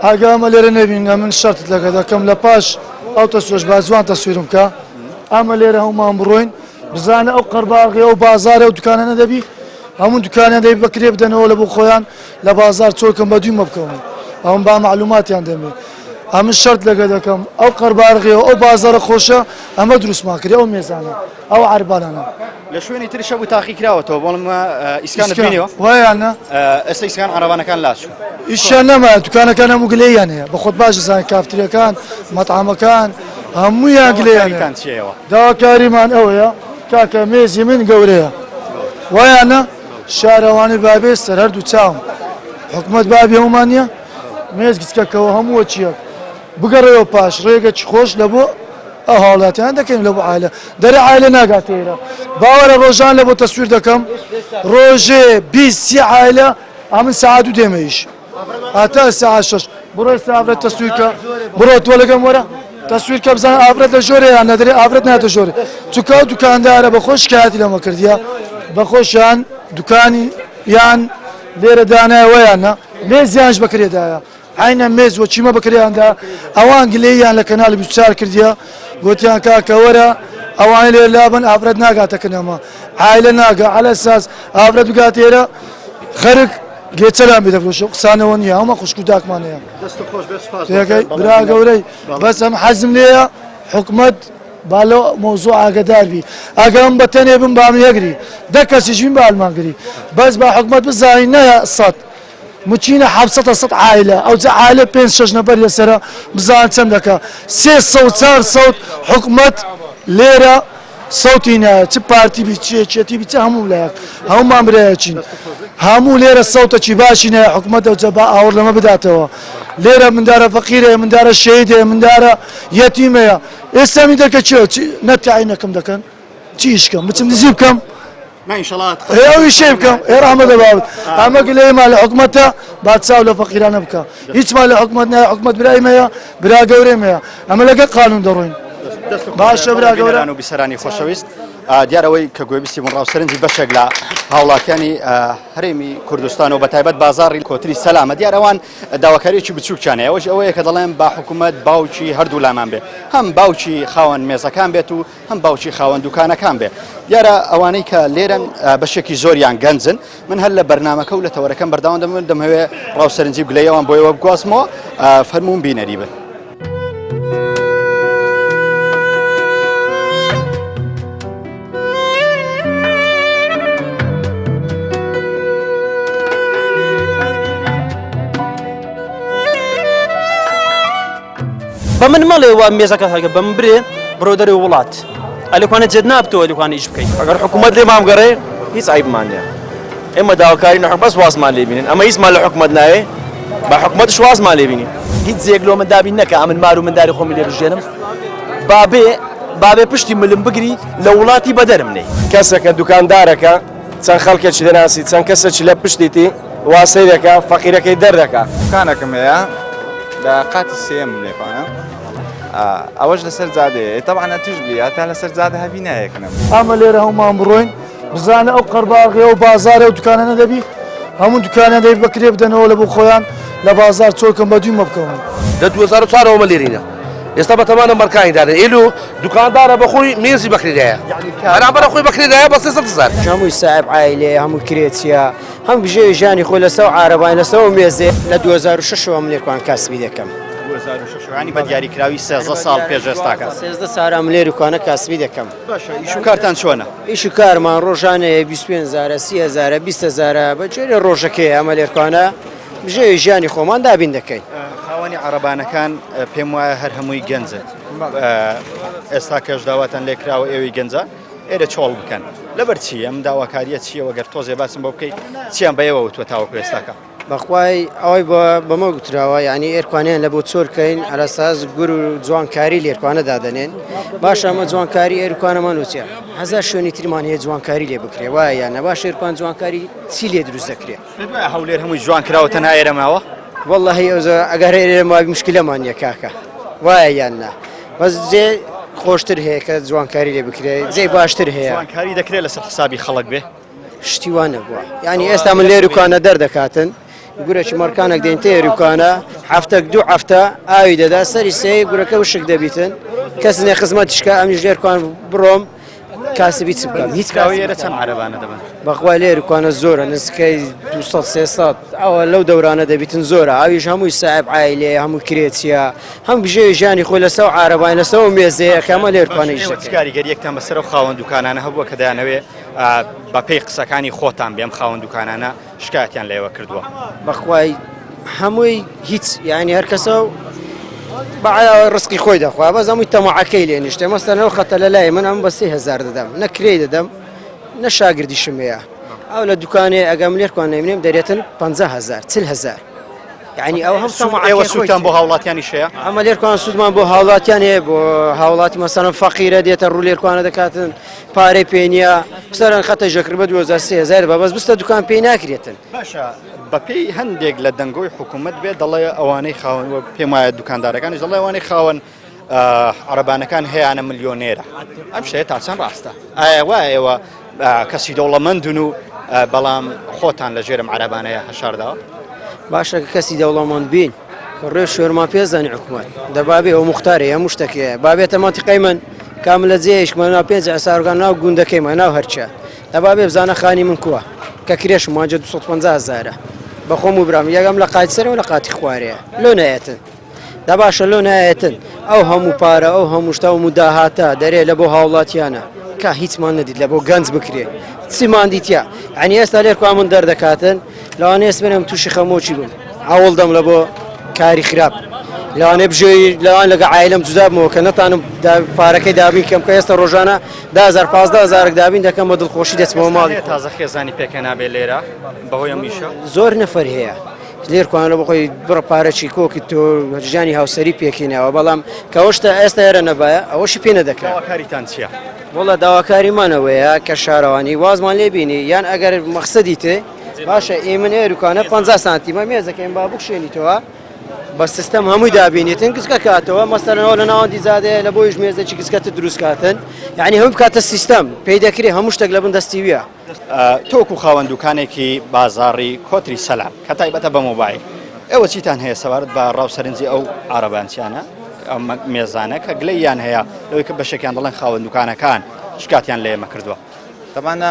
ئاگا ئەمە لێرە نەبین ئەمن شەرتت لەگە دەکەم لە پاش ئەو تەسوێش با جوان تەسویرم بکە ئەمە لێرە هەمومان بڕۆین بزانە ئەو قەرباغی ئەو بازارە و دوکانانە دەبی هەموو دوکانیان دەبی بەکرێ بدەنەوە لە بۆ خۆیان لە بازار چۆکم بە دووی مەبکەون ئەوم با معلوماتیان دەمێ ئەمن شەرت لەگە دەکەم ئەو قەربارغی و ئەو بازارە خۆشە ئەمە دروستمان کرد ئەو مێزانە ئەو عەربانانە. لە شوێنی تریش هەبوو تاقی کراوەتەوە بەڵام ئیسکانت بینیوە؟ وایە نا؟ ئێستا ئیسکان عەرەبانەکان لاچوو. ئیشیان نەما دوکانەکان هەموو گلەییان هەیە بە خۆت باش دەزانی کافتریەکان مەتعەمەکان هەموویان گلەیان هەیە. داواکاریتان چییە ئێوە؟ داواکاریمان ئەوەیە کاکە مێزی من گەورەیە وایە نا؟ شارەوانی بابێ سەر هەردوو چاوم حکومەت بابی هەموومان نییە؟ مێز گچکەکەوە هەموو چییەک بگەڕێوە پاش ڕێگەکی خۆش لە بۆ ئەو هاوڵاتیان دەکەین لە بۆ عایلە دەرێ عایلە ناگاتە ئێرە باوەرە ڕۆژان لە بۆ تەسویر دەکەم ڕۆژێ 20 سی عایلە ئەمن سەعات دوو دێمە ئیش هەتا سەعات شەش بڕۆ ئێستا ئافرەت تەسویر کە بڕۆ تۆ لەگەم وەرە تەسویر کە بزانە ئافرەت لە ژۆرێ یان نەدرێ ئافرەت ناتە ژۆرێ چونکە ئەو دوکاندارە بە خۆی شکایەتی لەمە کردیە بە خۆشیان دوکانی یان لێرە دانایە وەیان نا مێزیانش بەکرێدایە عەینەن مێز وە چیمە بەکرێیان دا ئەوان گلەییان لە کەناڵی 24 کردیە گوتیان کاکە وەرە ئەوانە لێرە لابن ئافرەت ناگاتە کنەمە عایلە ناگا عەلە ساز ئافرەت بگات ئێرە خەرک گێچەلان بێ دەفرۆشێ قسانەوە نییە هەمە خوشک و داکمان هەیە دەست خۆش بێ سوپاس تێگەی برا گەورەی بەس ئەم حەزم لێیە حکومەت. با لەو مەوزوع ئاگەدار بی ئەگەر من بە تەنێ بم با من یەگری دە کەسیش بین با المان گری بەس با حکومەت بزانین نە سەد مچینە حەفسەتە سەد عایلە ئەوجا عایلە پێنج شەش نەفەر لەسەرە بزان چەند دەکا سێ سەد چار سەد حکومەت لێرە سەوتی نایە چ پارتی بی چ یەکێتی بی چ هەموو لایەک هەموومان برایەکین هەموو لێرە سەوتەکی باشی نایە حکومەت ئەوجا با ئاوڕ لەمە بداتەوە لێرە مندارە فەقیرەیە مندارە شەهیدەیە مندارە یەتیمەیە ئێستا من دەکە چێ نە تاینەکەم دەکەن چی ئیش کەم بچم دزی بکەم ئێ ئەو ئیشەی بکەم ئێ ڕەحمەت لە باوت ئەمە گلەیمان لە حکومەتە با چاو لە فەقیرانە بکە هیچمان لە حکومەت نایە حکومەت برای مەیە برا گەورەی مەیە ئەمە لەگەڵ قانون دەڕۆین باشە برا گەورە و بیسەرانی خۆشەویست دیارەوەی کە گوێبیستی بوون ڕاو سەرنجی بەشێک لە هاوڵاتیانی هەرێمی کوردستان و بەتایبەت بازاڕی کۆتری سەلامە دیار ئەوان داواکاریەکی بچووکیان هەیە ئەوەش ئەوەیە کە دەڵێن با حکوومەت باوکی هەردوو لامان بێ هەم باوکی خاوەن مێزەکان بێت و هەم باوکی خاوەن دوکانەکان بێ دیارە ئەوانەی کە لێرەن بەشێکی زۆریان گەنجن من هەر لە بەرنمەکە و لە تەوەرەکەم بەردەوام دەبم دەمهەوێ ڕاو سەرنجی گلەی ئەوان بۆ ئێوە بگوازمەوە فەرموون بینەری بن. بە من مەڵێ وا مێزەکە هەگە بەم برێ بڕۆ دەرێ وڵات ئەلکوانە جێت نابتەوە ئەلکوانە ئیش بکەیت ئەگەر حکوومەت لێمان بگەڕێ هیچ عیبمان نییە ئێمە داواکاری نە بەس وازمان لێ بینن ئەمە هیچمان لە حکوومەت ناوێ بە حکوومەتش وازمان لێ بینی هیچ جێک لۆ من دابین نەکە ئەمن مار و منداری خۆمی لێ بژێنم بابێ بابێ پشتی ملم بگری لە وڵاتی بەدەرم نێی. کەسەکە دوکاندارەکە چەند خەڵکێکی دەناسی چەند کەسێکی لە پشتیتی وا سەیرەکە فەقیرەکەی دەردەکا. دوکانەکم هەیە لە قاتی سێیەمم لێکانە ئەوەش لەسەر جادەیە ئێ تەبعەن ئەتوش بی هەتا لەسەر جادە هەبی نایەکنم. ئەمە لێرە هەموومان بڕۆین بزانە ئەو قەرباغی ئەو بازارە و دوکانانە دەبی هەموو دوکانیان دەبی بە کرێ بدەنەوە لە بۆ خۆیان لە بازار چۆکەم بە دووی مەبکەون. لە 2004 ەوە مە لێرینە ئێستا بەتەمانە مەرکانی دانێن ئێلو دوکاندارە بەخۆی مێزی بەکرێدایە بەرامبەرە خۆی بەکرێدایە بە 300 هەزار. هەمووی ساحێب عایلەیە هەموو کرێچیە هەم بژێوی ژیانی خۆی لەسەر عارەبان لەسەر ئەو مێزەیە. لە 2006 ەوە من لێرکوان کاسبی دەکەم. 2006 ینی بە دیاریکراوی 13 ساڵ پێش ئێستاکە. 13 ساڵە من لێرکوانە کاسبی دەکەم. باشە ئیش و کارتان چۆنە؟ ئیش و کارمان ڕۆژانەیە 25 هەزارە 30 هەزارە 20 هەزارە بە جۆرێ ڕۆژەکەیە ئەمە لێرکوانە بژێوی ژیانی خۆمان دابین دەکەین. خاوەنی عەڕەبانەکان پێم وایە هەر هەمووی گەنجن ئێستا کەش داواتان لێکراوە ئێوەی گەنجان ئێرە چۆڵ بکەن لەبەر چی ئەم داواکاریە چییە وەگەر تۆزێ باسم بۆ بکەیت چیان بە ئێوە وتوە تاوەکو ئێستاکە؟ بەخوای ئەوەی بەمە گوتراوە یعنی ئێرکوانیان لە بۆ چۆرکەین ئەرەساز گور و جوانکاری لێرکوانە دادەنێن باشە ئەمە جوانکاری ئێرکوانەمان وچە هەزار شوێنی ترمان هەیە جوانکاری لێ بکرێ وایە یانە باش ئێرکوان جوانکاری چی لێ دروست دەکرێ پێت وایە هەولێر هەمووی جوان کراوە تەنها ئێرە ماوە؟ وەڵڵاهی ئەوجا ئەگەر ئێرە ماوی مشکلەمان نییە کاکە وایە یان نا بەس جێ خۆشتر هەیە کە جوانکاری لێ بکرێت جێ باشتر هەیە جوانکاری دەکرێت لەسەر حسابی خەڵک بێ شتی وا نەبووە یعنی ئێستا من لێروکانە دەردەکاتن گورەکی مەرکانێک دێن تێروکانە هەفتەک دوو هەفتە ئاوی دەدا سەری سێ گورەکە وشک دەبیتن کەس نێ خزمەتیشکە ئەمیش لێرکان بڕۆم کاسبی چ بکەم هیچ کاوی ئێرە چەند عەرەبانە دەبن؟ بەخوای لێر کوانە زۆرە نزیکەی 200 300 ئەوە لەو دەورانە دەبیتن زۆرە ئەویش هەمووی ساحب عایلەیە هەموو کرێچیە هەم بژێوی ژیانی خۆی لەسەر عارەبان لەسەر ئەو مێزەیە کە ئەمە لێر کوانە ئیش ئێوە چ دەکەین. کاریگەریەکتان بەسەر ئەو خاوەن دوکانانە هەبووە کە دەیانەوێ بەپێی قسەکانی خۆتان بێ ئەم خاوەن دوکانانە شکایەتیان لە ئێوە کردووە؟ بەخوای هەمووی هیچ یعنی هەر کەسە و بە ڕزقی خۆی دەخوا بەس هەمووی تەماعەکەی لێ نیشتێ مەسەلەن ئەو خەتە لە لای من ئەم بە 3000 دەدەم نە کرێی دەدەم نە شاگردیشم هەیە ئەو لە دوکانێ ئەگەم لێرکوان نەیمنێم دەرێتن 50000 40000 یعنی ئەو هەم تەماعەکەی ئێوە خۆی سوودتان بۆ هاوڵاتیانیش هەیە؟ ئەمە لێرکوان سوودمان بۆ هاوڵاتیان هەیە بۆ هاوڵاتی مەسەلەن فەقیرە دێتە ڕوو لێرکوانە دەکاتن پارەی پێ نییە سەرەن خەتە ژەکر بە 2000 3000 بە بەس بستە دوکان پێی ناکرێتن باشە بەپێی هەندێک لە دەنگۆی حکوومەت بێ دەڵێ ئەوانەی خاوەن و پێم وایە دوکاندارەکانیش دەڵێ ئەوانەی خاوەن عەرەبانەکان هەیانە ملیۆنێرە ئەم شتەیە تا چەند ڕاستە ئایا وایە ئێوە کەسی دەوڵەمەندن و بەڵام خۆتان لە ژێرم عەرەبانەیە هەشارداوە باشە کە کەسی دەوڵەمەند بین ڕێ شوێرمان پێزانی حکوومەت دەبابێ ئەو مختارێ هەموو شتەکەیە بابێتە مەنتیقەی من کام لە جێیشکمە ناو پێنج عسارگان ناو گوندەکەیمە ناو هەرچە دەبابێ بزانە خانی من کووە کە کرێشم وانجە 250 هەزارە بەخۆم و برام یەکەم لە قاتی سەرەوە لە قاتی خوارەیە لۆ نایەتن دە باشە لۆ نایەتن ئەو هەموو پارە ئەو هەموو شتە و داهاتە دەرێ لە بۆ هاوڵاتیانە کا هیچمان نەدیت لە بۆ گەنج بکرێ چیمان دیتە ئەنی ئێستا لێرکوا من دەردەکاتن لەوانەیە سبێنم تووشی خەمۆکی بم هەوڵ دەم لە بۆ کاری خراپ لەوانەیە بژێوی لەوان لەگە عایلم جودا بمەوە کە نەتانم پارەکەی دابین کەم کە ئێستا ڕۆژانە 10هزار 15 هزارێک دابین دەکەم بە دڵخۆشی دەچمەوە ماڵی تازە خێزانی پێکهێنابێ لێرە بەهۆی ئەم ئیشە زۆر نەفەر هەیە لێرکوان لە بخۆی بڕە پارەی کۆکی تۆ ژیانی هاوسەری پێکینەوە بەڵام کەەوەشتا ئێستا ئێرە نەبایە ئەوەشی پێ نەدەکرا داواکاریتان چییە؟ وەڵا داواکاریمانەوەیە کە شارەوانی وازمان لێ بینی یان ئەگەر مەخسەدی تێ باشە ئی من ئێروکانە 50 سانتیمە مێزەکەیم با بکشێنیتەوە بە سیستەم هەمووی دابینێتن گسکە کاتەوە مەسەرەوە لە ناوەندی زادەیە لە بۆیش مێزێکی گسکەتە دروست کاتن یعنی هەموو بکاتە سیستەم پێی دەکرێ هەموو شتێک لە بن دەستی ویە. تۆ وەکو خاوەن دوکانێکی بازاڕی کۆتری سەلام کە تایبەتە بە مۆبایل ئێوە چیتان هەیە سەبارەت بە ڕاو سەرنجی ئەو عارەبانچیانە ئەم مێزانە کە گلەییان هەیە لەوەی کە بەشێکیان دەڵێن خاوەن دوکانەکان شکاتیان لە ئێمە کردووە؟ تەبعەن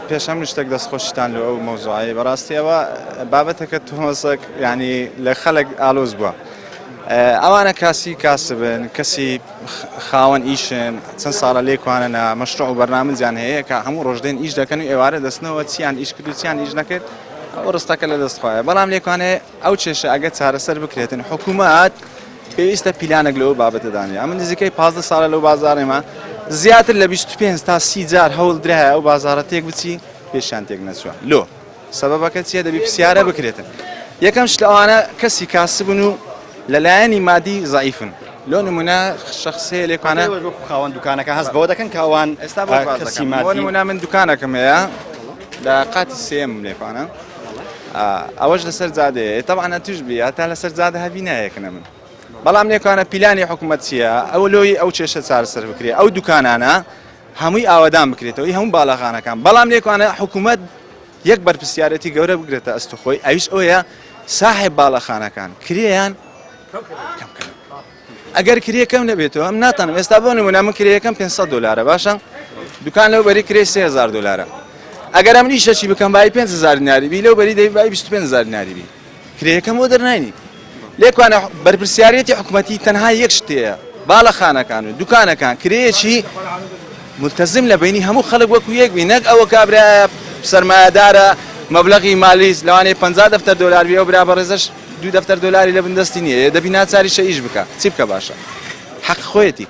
پێش هەموو شتێک دەستخۆشیتان لۆ ئەو مەوزوعەی بەڕاستی ئەوە بابەتەکە تۆمەسەک یعنی لە خەلک ئالۆز بووە ئەوانە کاسی کاسبن کەسی خاوەن ئیشن چەند ساڵە لێکوانەنە مەشروع و بەرنامجیان هەیە کە هەموو ڕۆژ دێن ئیش دەکەن و ئێوارە دەستنەوە چیان ئیش کرد و چیان ئیش نەکرد ئەو ڕستەکە لە دەست خوایە بەڵام لێکوانێ ئەو کێشە ئەگەر چارەسەر بکرێتن حکوومەت پێویستە پیلانێک لەو بابەتە دانێ ئەمن نزیکەی 15 ساڵە لەو بازارێمە زیاتر لە 25 تا 30 جار هەوڵ درایە ئەو بازارە تێک بچی پێشیان تێک نەچووە لۆ سەبەبەکە چییە دەبی پرسیارە بکرێتن یەکەم شت ئەوانە کەسی کاسبن و لەلایەنی مادی زەعیفن لۆ نمونە شخص هەیە لێکانە خاوەن دوکانەکە هەست بەوە دەکەن کە ئەوان ئێستا بۆ باس کەسی دەکەم. بۆ مادی نمونە من دوکانەکەم هەیە لە قاتی سێم لێکانە ئەوەش لەسەر جادەیە تەبعەن ئەتوش بی هەتا لەسەر جادە هەبی نایەکنە من بەڵام لێکانە پیلانی حکوومەت چییە ئەو لۆی ئەو کێشە چارەسەر بکرێ ئەو دوکانانە هەمووی ئاوەدان بکرێتەوە ئی هەموو باڵەخانەکان بەڵام لێکانە حکوومەت یەک بەرپرسیارەتی گەورە بگرێتە ئەستۆ خۆی ئەویش ئەوەیە ساحێب باڵەخانەکان کرێیان کەم کەن ئەگەر کرێکەم نەبێتەوە ئەم ناتانم ئێستا بۆ نمونە من کرێیەکەم 500 دلارە باشە دوکان لەو بەری کرێ 3000 دلارە ئەگەر ئەم نیشەچی بکەم بای 5000 دیناری بی لەو بەری دەی بای 25000 دیناری بی کرێیەکەم بۆ دەرناینی لێکوانە بەرپرسیارەتی حکومەتی تەنها یەک شتەیە باڵەخانەکان و دوکانەکان کرێیەکی ملتزم لە بینی هەموو خەڵک وەکو یەک بی نەک ئەوە کابرایە سەرمایەدارە مەبلەغی مالیس لەوانەیە 50 دەفتەر دۆلار بی ئەو برا بەڕێزەش دوو دەفتەر دۆلاری لە بن دەستی نییە دەبی ناچاریشە ئیش بکە چی بکە باشە حەق خۆیەتی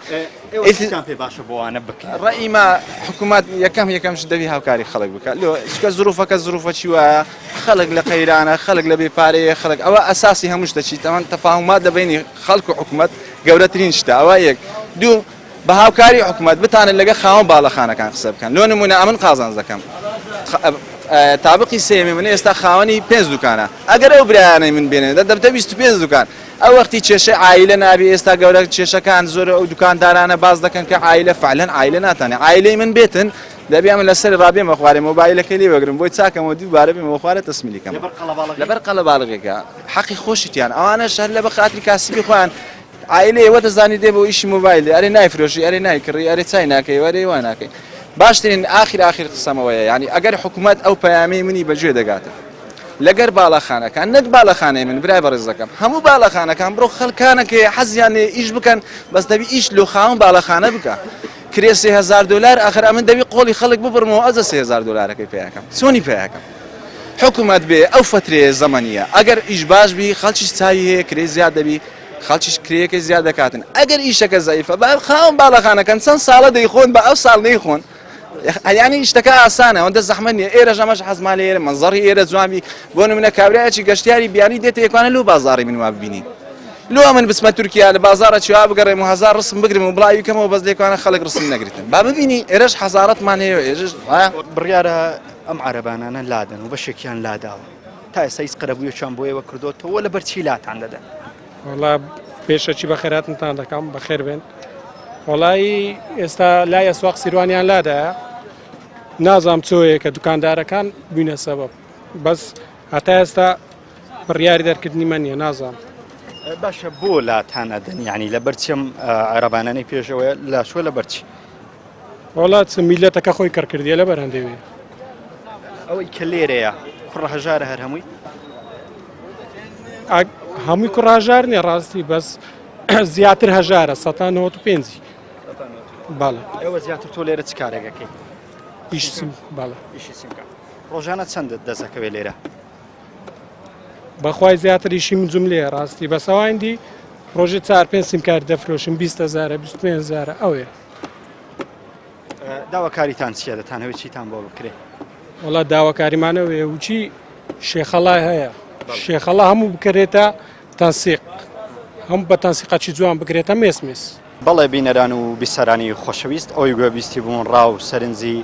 ئێوە چیتان پێ باشە بۆ وانە بکرێت؟ ڕەئی ما حکوومەت یەکەم یەکەم شت دەبی هاوکاری خەڵک بکات لۆ چونکە زروفەکە زروفە چی وایە خەڵک لە قەیرانە خەڵک لە بێ پارەیە خەڵک ئەوە ئەساسی هەموو شتە چی تەمان تەفاهومات لە بینی خەڵک و حکوومەت گەورەترین شتە ئەوە یەک دوو بە هاوکاری حکوومەت بتانن لەگە خاوەن باڵەخانەکان قسە بکەن لۆ نمونە ئەمن قازانج دەکەم تابقی سێمی من ئێستا خاوەنی پێنج دوکانە ئەگەر ئەو برایانەی من بێنێ دەبتە 25 دوکان ئەو وەختی کێشەی عایلە نابی ئێستا گەورە کێشەکان زۆرە ئەو دوکاندارانە باس دەکەن کە عایلە فعلەن عایلە ناتانێ عایلەی من بێتن دەبێ ئەمن لەسەر ڕابێمە خوارێ مۆبایلەکەی لێ وەگرم بۆی چاکەمەوە دووبارە بێمەوە خوارێ تەسمیلی کەم لەبەر قەڵەباڵغێکە حەقی خۆشیتیان ئەوانەش هەر لە بە خاتری کاسبی خۆیان عایلەیە وە دەزانی دێ بۆ ئیشی مۆبایل ئەرێ نایفرۆشی ئەرێ نایکڕی ئەرێ چای ناکەی ئەرێ وا ناکەی باشترین ئاخیر ئاخیر قسەمەوەیە یعنی ئەگەر حکوومەت ئەو پەیامەی منی بەگوێ دەگاتە لەگەر باڵەخانەکان نەک باڵەخانەی من برای بەڕێزەکەم هەموو باڵەخانەکان بڕۆ خەڵکانەکەی حەزیان لێ ئیش بکەن بەس دەبی ئیش لۆ خاوەن باڵەخانە بکە کرێ 3000 دلار ئەخر ئەمن دەبی قۆڵی خەڵک ببڕمەوە ئەزە 3000 دلارەکەی پیاکەم چۆنی پیاکەم حکوومەت بێ ئەو فترەیە زەمەنیە ئەگەر ئیش باش بی خەڵکیش چاوی هەیە کرێ زیاد دەبی خەڵکیش کرێیەکەی زیاد دەکاتن ئەگەر ئیشەکە زەعیفە با خاوەن باڵەخانەکەن چەند ساڵە دەیخۆن بە ئەو ساڵ نەیخۆن یانی شتەکە ئاسانە ئەوەندە زەحمەت نییە ئێرەش ئەمەش حەزمان لێ ئێرە مەنزەڕی ئێرە جوان بی بۆ نمونە کابرایەکی گەشتیاری بیانی دێتە یەکوانە لۆ بازاڕی من وا ببینی لۆ من بچمە تورکیا لە بازاڕە چوا بگەڕێم و هەزار ڕسم بگرم و بڵاوی کەمەوە بەس لێکوانە خەڵک ڕسم نەگرتن با ببینی ئێرەش حەزارەتمان هەیە و ئێرەش وایە. بڕیارە ئەم عەرەبانانە لادەن و بەشێکیان لاداوە تا ئێستا هیچ قەرەبوویەکیان بۆ ئێوە کردۆتەوە لەبەر چی لاتان دەدەن؟ وەڵا پێشەکی بەخێراتنتان دەکەم بەخێر بێن وەڵایی ئێستا لای ئەسواق سیروانیان لادایە نازام چۆیە کە دوکاندارەکان بووینە سەبەب بەس هەتا ئێستا بڕیاری دەرکردنی من نییە نازانم باشە بۆ لاتان ئەدەن یعنی لەبەر چیم عەرەبانانەی پێشەوەیە لا چۆ لەبەر چی وەڵا چ میلەتەکە خۆی کڕ کردیە لەبەر هەندێ وێ ئەوەی کە لێرەیە کوڕە هەژارە هەر هەمووی هەمووی کوڕاژار نیە ڕاستی بەس زیاتر هەژارە سەتا 95 بەڵێ. ئێوە زیاتر تۆ لێرە چ کارێک ئەکەی؟ ئیش سیم بەڵێ. ئیشی سیمکە. ڕۆژانە چەندت دەست ئەکەوێ لێرە؟ بەخوای زیاتر ئیشی من جملەیە ڕاستی بەس ئەوایندی ڕۆژێ چار پێنج سیمکارت دەفرۆشم 20 هەزارە 25 هەزارە ئەوەیە. داواکاریتان چییە دەتانەوێت چیتان بۆ بکرێ؟ وەڵا داواکاریمانەوەیە وچی شێخەڵای هەیە شێخەڵا هەموو بکرێتە تەنسیق هەموو بە تەنسیقەکی جوان بکرێتە مێس مێس. بەڵێ بینەران و بیسەرانی خۆشەویست ئەوەی گوێبیستی بوون ڕا و سەرنجی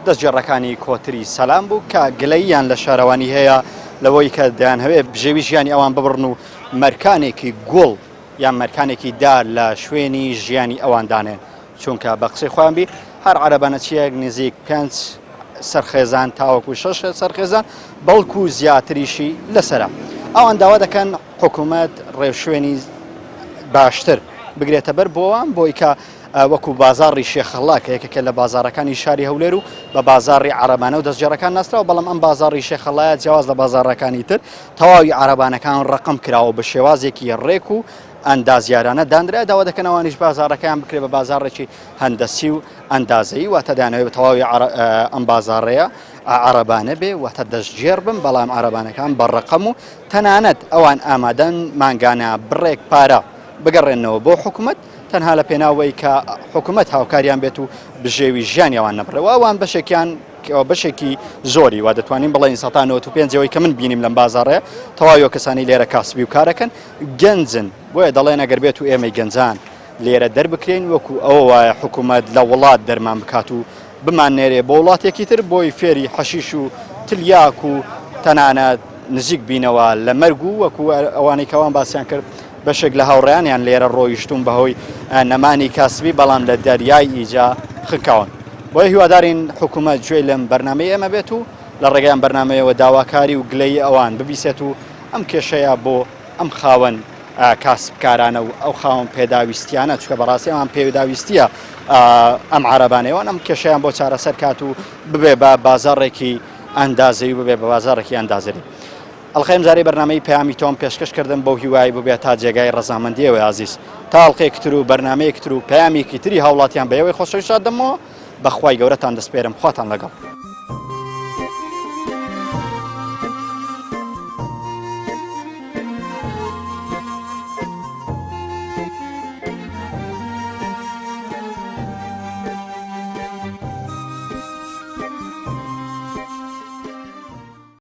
دەستگێڕەکانی کۆتری سەلام بوو کە گلەییان لە شارەوانی هەیە لەوەی کە دەیانهەوێ بژێوی ژیانی ئەوان ببڕن و مەرکانێکی گوڵ یان مەرکانێکی دار لە شوێنی ژیانی ئەوان دانێن چونکە بە قسەی خۆیان بی هەر عەرەبانەچیەک نزیک پێنج سەرخێزان تاوەکو شەش سەرخێزان بەڵکو زیاتریشی لەسرە ئەوان داوا دەکەن حکوومەت ڕێوشوێنی باشتر بگرێتە بەر بۆوان بۆی کە وەکو بازاڕی شێخەڵا کە یەکێکە لە بازاڕەکانی شاری هەولێر و بە بازاڕی عەرەبانە و دەستگێڕەکان ناسراوە بەڵام ئەم بازاڕی شێخەڵایە جیاواز لە بازاڕەکانی تر تەواوی عەرەبانەکان ڕەقم کراوە بە شێوازێکی ڕێک و ئەندازیارانە دانرا داوا دەکەن ئەوانیش بازاڕەکەیان بکرێت بە بازاڕێکی هەندەسی و ئەندازەیی واتە دانەوەی بە تەواوی ئەم بازاڕەیە عەرەبانە بێ واتە دەستگێڕ بن بەڵام عەرەبانەکان بە ڕەقەم و تەنانەت ئەوان ئامادەن مانگانە بڕێک پارە بگەڕێنەوە بۆ حکومەت تەنها لە پێناوەی کە حکومەت هاوکاریان بێت و بژێوی ژیانی ئەوان نەبڕێ و ئەوان بەشێکیان بەشێکی زۆری وا دەتوانین بڵێین 95 ئەوەی کە من بینیم لەم بازاڕەیە تەواوی ئەو کەسانی لێرە کاسبی و کارەکەن گەنجن بۆیە دەڵێن ئەگەر بێت و ئێمەی گەنجان لێرە دەربکرێین وەکو ئەوە وایە حکوومەت لە وڵات دەرمان بکات و بماننێرێ بۆ وڵاتێکی تر بۆی فێری حەشیش و تلیاک و تەنانەت نزیک بینەوە لە مەرگ و وەکو ئەوانەی کەوان باسیان کرد بەشێک لە هاوڕێیانیان لێرە ڕۆیشتوون بەهۆی نەمانی کاسبی بەڵام لە دەریای ئیجا خنکاون بۆیە هیوادارین حکوومەت گوێی لەم بەرنامەی ئێمە بێت و لە ڕێگەی ئەم بەرنامەیەوە داواکاری و گلەیی ئەوان ببیسێت و ئەم کێشەیە بۆ ئەم خاوەن کاسبکارانە و ئەو خاوەن پێداویستیانە چکە بەڕاستی ئەوان پێداویستیە ئەم عربانەوەن ئەم کێشیان بۆ چارەسەر کات و ببێ بە بازاڕێکی ئەندازەی و ببێ بە بازاڕێکی ئەندازەری. ئەڵقەی ئەمجارەی بەرنامەی پەیامی تۆم پێشکەش کردم بەو هیوای ببێت تا جێگای ڕەزامەندیەوەی ئازیز تا ئەڵقەیەکی تر و بەرنامەیەکی تر و پەیامێکی تری هاوڵاتیان بە ئێوەی خۆشەویست شاد دەمەوە بەخوای گەورەتان دەسپێرم خواتان لەگەڵ.